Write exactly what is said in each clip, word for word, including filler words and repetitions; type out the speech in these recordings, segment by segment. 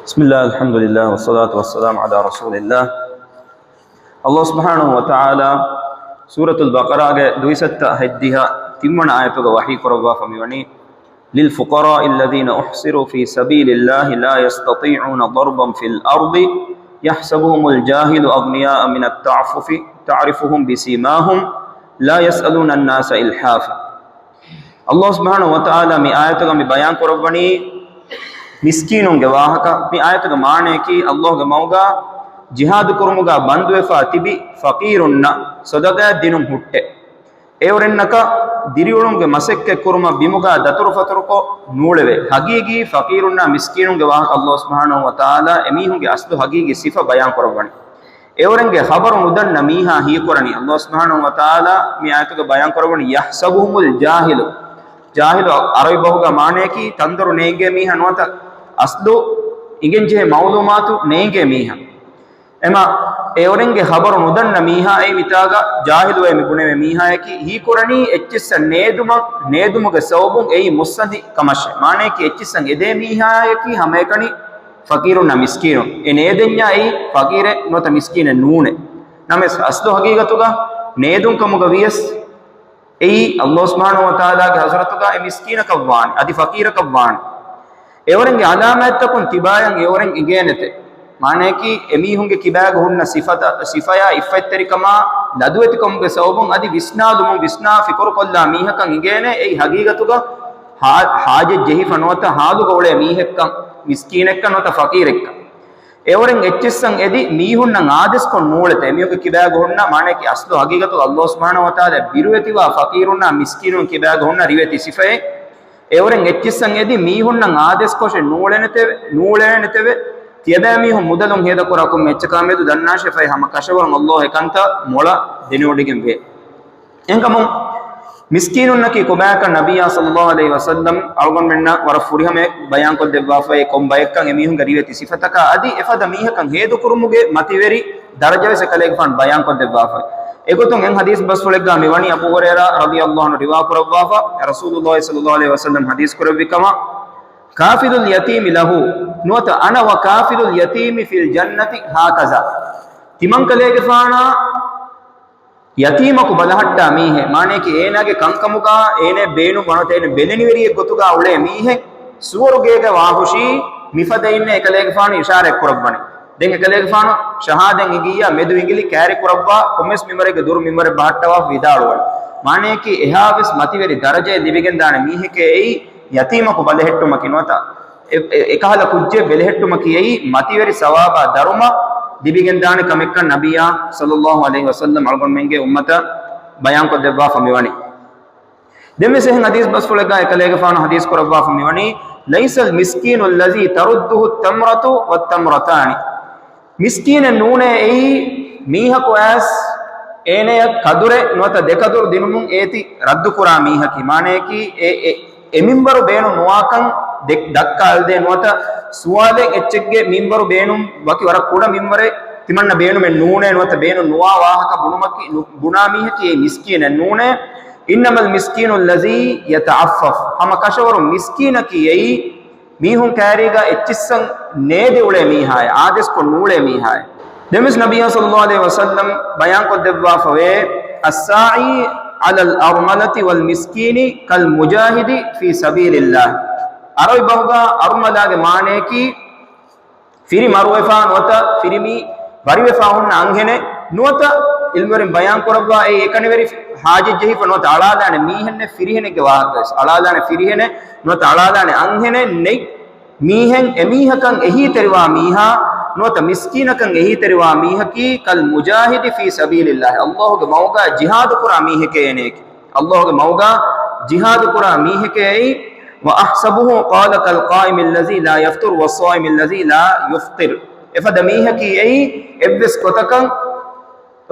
بسم الله، الحمد لله، والصلاة والسلام على رسول الله. ﷲ ސުބްޙާނަހޫ ވަތަޢާލާ ސޫރަތުލް ބަޤަރާގެ ދުއިސައްތަ ހަތްދިހަ ތިންވަނަ އާޔަތުގަ ވަޙީ ކުރައްވާފަ މިވަނީ، للفقراء الذين أحصروا في سبيل الله لا يستطيعون ضربا في الأرض يحسبهم الجاهل أغنياء من التعفف تعرفهم بسيماهم لا يسألون الناس إلحافا. ﷲ ސުބްޙާނަހޫ ވަތަޢާލާ މި އާޔަތުގަ މި ބަޔާން ކުރައްވަނީ މިސްކީނުންގެ ވާހަކަ. މި އާޔަތުގެ މާނަޔަކީ، ﷲގެ މަގުގަ ޖިހާދު ކުރުމުގަ ބަންދުވެފަ ތިބި ފަޤީރުންނަށް ޞަދަޤާތް ދިނުން ހުއްޓެ. އެއުރެންނަކަށް ދިރިއުޅުމުގެ މަސައްކަތް ކުރުމަށް ބިމުގަ ދަތުރުފަތުރުކޮށް ނޫޅެވޭ. ޙަޤީޤީ ފަޤީރުންނާ މިސްކީނުންގެ ވާހަކަ ﷲ ސުބްޙާނަހޫ ވަތަޢާލާ އެމީހުންގެ އަސްލު ޙަޤީޤީ ސިފަ ބަޔާން ކުރައްވަނީ. އެއުރެންގެ ޚަބަރު ނުދަންނަ މީހާ ހީކުރަނީ، ﷲ ސުބްޙާނަހޫ ވަތަޢާލާ މި އާޔަތުގަ ބަޔާން ކުރައްވަނީ، يحسبهم الجاهل. ޖާހިލު ޢަރަބި ބަހުގަ މާނަޔަކީ ތަންދޮރު ނޭނގޭ މީހާ ނުވަތަ އަސްލު އިނގެންޖެހޭ މަޢުލޫމާތު ނޭނގޭ މީހާ. އެމަ އެއުރެންގެ ޚަބަރު ނުދަންނަ މީހާ އެއީ މިތާގަ ޖާހިލުވެ މި ބުނެވޭ މީހާޔަކީ، ހީކުރަނީ އެއްޗިއްސަށް ނޭދުމަށް، ނޭދުމުގެ ސަބަބުން އެއީ މުއްސަނދި ކަމަށޭ. މާނަޔަކީ އެއްޗިއްސަށް އެދޭ މީހާޔަކީ ހަމައެކަނި ފަޤީރުންނާ މިސްކީނުން. އެ ނޭދެންޏާ އެއީ ފަޤީރެއް ނުވަތަ މިސްކީނެއް ނޫނޭ. ނަމަވެސް އަސްލު ޙަޤީޤަތުގަ ނޭދުން ކަމުގަ ވިޔަސް އެއީ ﷲ ސުބްޙާނަހޫ ވަތަޢާލާގެ ޙަޟްރަތުގަ އެ މިސްކީނަކަށްވާނެ، އަދި ފަޤީރަކަށްވާނެ. އެއުރެންގެ ޢަލާމާތްތަކުން ތިބާޔަށް އެއުރެން އިނގޭނެތެ. މާނަޔަކީ އެމީހުންގެ ކިބާގަ ހުންނަ ސިފަތަ-، ސިފަޔާ އިއްފަތްތެރިކަމާ ލަދުވެތިކަމުގެ ސަބަބުން އަދި ވިސްނާލުމުން ވިސްނާ ފިކުރުކޮށްލާ މީހަކަށް އިނގޭނެ އެއީ ޙަޤީޤަތުގަ ޙާ-، ޙާޖަތް ޖެހިފަ ނުވަތަ ޙާލުގަ އުޅޭ މީހެއްކަން، މިސްކީނެއްކަން ނުވަތަ ފަޤީރެއްކަން. އެއުރެން އެއްޗިއްސަށް އެދި މީހުންނަށް އާދޭސްކޮށް ނޫޅެތެ. އެމީހުންގެ ކިބާގަ ހުންނަ، މާނަޔަކީ އަސްލު ޙަޤީޤަތުގަ ﷲ ސުބްޙާނަހޫ ވަތަޢާލާ ބިރުވެތިވާ ފަޤީރުންނާ މިސްކީނުން ކިބާގަ ހުންނަ ރިވެތި ސިފައެއް. އެއުރެން އެއްޗިއްސަށް އެދި މީހުންނަށް އާދޭސްކޮށެއް ނޫޅޭނެތެވެ، ނޫޅޭނެތެވެ. ތިޔަބައިމީހުން މުދަލުން ހޭދަކުރާ ކޮންމެ އެއްޗަކާމެދު ދަންނާށޭ ފަހެ ހަމަ ކަށަވަރުން ﷲ އެކަންތައް މޮޅަށް ދެނެވޮޑިގެން ވޭ. އެހެންކަމުން މިސްކީނުންނަކީ ކޮބާކަން ނަބިއްޔާ ޞައްލައްލާހު ޢަލައިހި ވަސައްލަމް އަޅުގަނޑުމެންނަށް ވަރަށް ފުރިހަމަޔަށް ބަޔާންކޮށްދެއްވާފައި، ކޮން ބައެއްކަން އެމީހުންގެ ރިވެތި ސިފަތަކާ އަދި އެފަދަ މީހަކަށް ހޭދަކުރުމުގެ މަތިވެރި ދަރަޖަވެސް އެކަލޭގެފާނު ބަޔާންކޮށްދެއްވާފައި. އެގޮތުން އެއް ޙަދީޘް ބަސްފުޅެއްގާ މިވަނީ އަބޫ ހުރައިރާ ރަޟިޔައްލާހު ޢަންހު ރިވާކުރައްވާފަ، ރަސޫލުއްލާހި ޞައްލައްލާހު ޢަލައިހި ވަސައްލަމް ޙަދީޘް ކުރެއްވި ކަމަށް، كافل اليتيم له، ނުވަތަ أنا وكافل اليتيم في الجنة هكذا. ތިމަންކަލޭގެފާނާ ޔަތީމަކު ބަލަހައްޓާ މީހެއް، މާނަޔަކީ އޭނާގެ ކަންކަމުގާ އޭނަ ބޭނުން ވަނަތަ އޭނަ ބެލެނިވެރިއެއް ގޮތުގާ އުޅޭ މީހެއް ސުވަރުގޭގަ ވާހުށީ މިފަދައިންނޭ އެކަލޭގެފާނު އިޝާރަތް ކުރައްވަނީ. ދެން އެކަލޭގެފާނު ޝަހާދަތް އިނގިއްޔާ މެދު އިނގިލި ކާރި ކުރައްވާ ކޮންމެސް މިންވަރެއްގެ ދުރު މިންވަރެއް ބަހައްޓަވާ ވިދާޅުވަނީ. މާނަޔަކީ އެހާވެސް މަތިވެރި ދަރަޖައެއް ލިބިގެންދާނެ މީހެކޭ އެއީ ޔަތީމަކު ބަލެހެއްޓުމަކީ ނުވަތަ އެ-، އެ-، އެކަހަލަ ކުއްޖެއް ބެލެހެއްޓުމަކީ އެއީ މަތިވެރި ސަވާބާ ދަރުމަ ލިބިގެންދާނެ ކަމެއްކަން ނަބިއްޔާ ޞައްލައްލާހު ޢަލައިހި ވަސައްލަމް އަޅުގަނޑުމެންގެ އުއްމަތަށް ބަޔާންކޮށްދެއްވާފަ މިވަނީ. ދެންވެސް އެހެން ޙަދީޘް ބަސްފުޅެއްގާ އެކަލޭގެފާނު ޙަދީޘް ކުރައްވާފަ މިވަނީ، ليس المسكين الذي ترده التمرة والتمرتان. މިސްކީނެއް ނޫނޭ އެއީ މީހަކު އައިސް އޭނަޔަށް ކަދުރެއް ނުވަތަ ދެކަދުރު ދިނުމުން އޭތި ރައްދުކުރާ މީހަކީ. މާނަޔަކީ އެ، އެ، އެ މިންވަރު ބޭނުން ނުވާކަން ދެ-، ދައްކާލަދޭ ނުވަތަ ސުވާލެއް އެއްޗެއްގެ މިންވަރު ބޭނުން ވަކި ވަރަށް ކުޑަ މިންވަރެއް ތިމަންނަ ބޭނުމެއް ނޫނޭ ނުވަތަ ބޭނުން ނުވާ ވާހަކަ ބުނުމަކީ، ނު-، ބުނާ މީހަކީ އެއީ މިސްކީނެއް ނޫނޭ. إنما المسكين الذي يتعفف. ހަމަ ކަށަވަރުން މިސްކީނަކީ އެއީ މީހުން ކާރީގަ އެއްޗިއްސަށް ނޭދެ އުޅޭ މީހާއެއް، އާދޭސްކޮށް ނޫޅޭ މީހާއެއް. ދެންވެސް ނަބިއްޔާ ޞައްލައްލާހު ޢަލައިހި ވަސައްލަމް ބަޔާންކޮށްދެއްވާފަވޭ، الساعي على الأرملة والمسكين كالمجاهد في سبيل الله. ޢަރަބި ބަހުގަ އަރުމަލާގެ މާނަޔަކީ ފިރި މަރުވެފާ ނުވަތަ ފިރިމީ ވަރިވެފާ ހުންނަ އަންހެނެއް ނުވަތަ އިލްމުވެރިން ބަޔާން ކުރައްވާ އެއީ އެކަނިވެރި ޙާޖަތް ޖެހިފަ ނުވަތަ އަޅާލާނެ މީހެއްނެއް ފިރިހެނެއްގެ ވާހަކަވެސް. އަޅާލާނެ ފިރިހެނެއް ނުވަތަ އަޅާލާނެ އަންހެނެއް ނެތް މީހެއް އެމީހަކަށް އެހީތެރިވާ މީހާ ނުވަތަ މިސްކީނަކަށް އެހީތެރިވާ މީހަކީ كالمجاهد في سبيل الله، ﷲގެ މަގުގަ ޖިހާދު ކުރާ މީހެކޭ އޭނަޔަކީ. ﷲގެ މަގުގަ ޖިހާދު ކުރާ މީހެކޭ އެއީ. وأحسبه قال كالقائم الذي لا يفتر والصائم الذي لا يفطر. އެފަދަ މީހަކީ އެއީ އެއްވެސް ގޮތަކަށް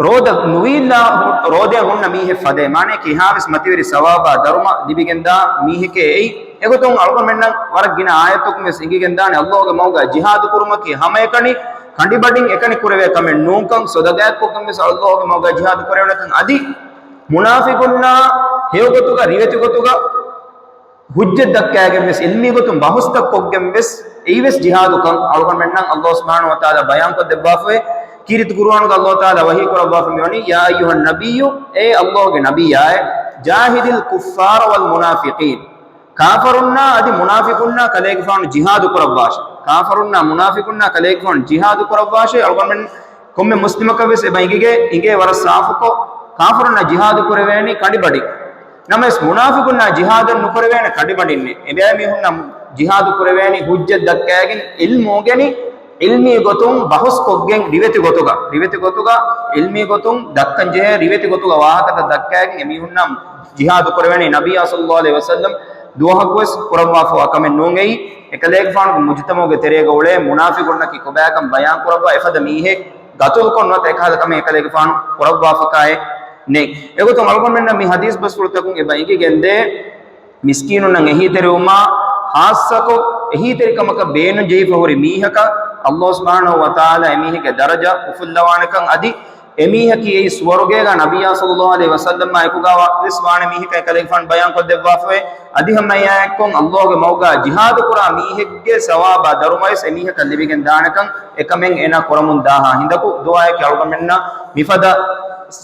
ރޯދަ ނުވީއްލާ ރޯދައަށް ހުންނަ މީހެއް ފަދައޭ. މާނަޔަކީ އެހާވެސް މަތިވެރި ސަވާބާ ދަރުމަ ލިބިގެންދާ މީހެކޭ އެއީ. އެގޮތުން އަޅުގަނޑުމެންނަށް ވަރަށް ގިނަ އާޔަތަކުން ވެސް އެނގިގެންދާނެ ﷲގެ މަގުގަ ޖިހާދު ކުރުމަކީ ހަމައެކަނި ކަނޑިބަޑިން އެކަނި ކުރެވޭ ކަމެއް ނޫންކަން، ޞަދަޤާތްކޮށްގެން ވެސް ﷲގެ މަގުގަ ޖިހާދު ކުރެވޭނެކަން. އަދި މުނާފިޤުންނާ ހެޔޮގޮތުގަ ރިވެތި ގޮތުގަ ޙުއްޖަތް ދައްކައިގެން ވެސް، ޢިލްމީ ގޮތުން ބަހުސްތައް ކޮށްގެން ވެސް، އެއީވެސް ޖިހާދުކަން އަޅުގަނޑުމެންނަށް އައްލާހު ސުބްޙާނަހު ވަތަޢާލާ ބަޔާންކޮށްދެއްވާފައި. ކީރިތި ޤުރުއާނުގަ އައްލާހު ތަޢާލާ ވަޙީ ކުރައްވާފަ މިވަނީ، يا أيها النبي، އޭ އައްލާހުގެ ނަބިއްޔާއޭ، جاهد الكفار والمنافقين، ކާފަރުންނާ އަދި މުނާފިޤުންނާ ކަލޭގެފާނު ޖިހާދު ކުރައްވާށޭ. ކާފަރުންނާ މުނާފިޤުންނާ ކަލޭގެފާނު ޖިހާދު ކުރައްވާށޭ. އަޅުގަނޑުމެން ކޮންމެ މުސްލިމަކަށް ވެސް އެބަ އިނގިގެ، އިނގޭ ވަރަށް ސާފުކޮށް، ކާފަރުންނާ ޖިހާދު ކުރެވޭނީ ކަނޑިބަޑި. ނަމަވެސް މުނާފިޤުންނާ ޖިހާދަށް ނުކުރެވޭނެ ކަނޑިބަޑިންނެއް. އެބައިމީހުންނަށް ޖިހާދު ކުރެވޭނީ ހުއްޖަތް ދައްކައިގެން، ޢިލްމު އުނގެނި، ޢިލްމީ ގޮތުން ބަހުސް ކޮށްގެން، ރިވެތި ގޮތުގަ، ރިވެތި ގޮތުގަ، ޢިލްމީ ގޮތުން ދައްކަން ޖެހޭ ރިވެތި ގޮތުގަ ވާހަކަތައް ދައްކައިގެން އެމީހުންނަށް ޖިހާދު ކުރެވޭނީ. ނަބިއްޔާ ޞައްލައްލާހު ޢަލައިހި ވަސައްލަމް ދުވަހަކުވެސް ކުރައްވާފައިވާ ކަމެއް ނޫން އެއީ. އެކަލޭގެފާނުގެ މުޖުތަމަޢުގެ ތެރޭގަ އުޅޭ މުނާފިޤުންނަކީ ކޮބާކަން ބަޔާން ކުރައްވާ، އެފަދަ މީހެއް ގަތުލުކޮށް ނުވަތަ އެކަހަލަ ކަމެއް އެކަލޭގެފާނު ކުރައްވާފަކާއެއް ނެތް. އެގޮތުން އަޅުގަނޑުމެންނަށް މި ޙަދީޘް ބަސްފުޅުތަކުން އެބަ އެނގިގެންދޭ، މިސްކީނުންނަށް އެހީތެރިވުމާ، ޚާއްޞަކޮށް އެހީތެރިކަމަކަށް ބޭނުން ޖެހިފަ ހުރި މީހަކަށް އައްލާހު ސުބްޙާނަހު ވަތަޢާލާ އެމީހެއްގެ ދަރަޖަ އުފުއްލަވާނެކަން އަދި އެމީހަކީ އެއީ ސުވަރުގޭގަ ނަބިއްޔާ ޞައްލައްލާހު ޢަލައިހި ވަސައްލަމާ އެކުގަ ވެސް ވާނެ މީހަކަށް އެކަލޭގެފާނު ބަޔާންކޮށްދެއްވާފައެވެ. އަދި ހަމައެއާއެއްކޮށް އައްލާހުގެ މަގުގަ ޖިހާދު ކުރާ މީހެއްގެ ސަވާބާ ދަރުމަވެސް އެމީހަކަށް ލިބިގެން ދާނެކަން އެކަމެއް އޭނާ ކުރަމުން ދާހާ ހިނދަކު ދުޢާއެކޭ އަޅުގަނޑުމެންނަށް މިފަދަ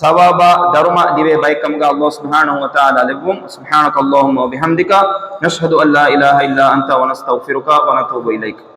ސަވާބާ ދަރުމަ ލިބޭ ބައެއްކަމުގަ އައްލާހު ސުބްޙާނަހު ވަތަޢާލާ ލެއްވުން. سبحانك اللهم وبحمدك، نشهد أن لا إله إلا أنت، ونستغفرك ونتوب إليك.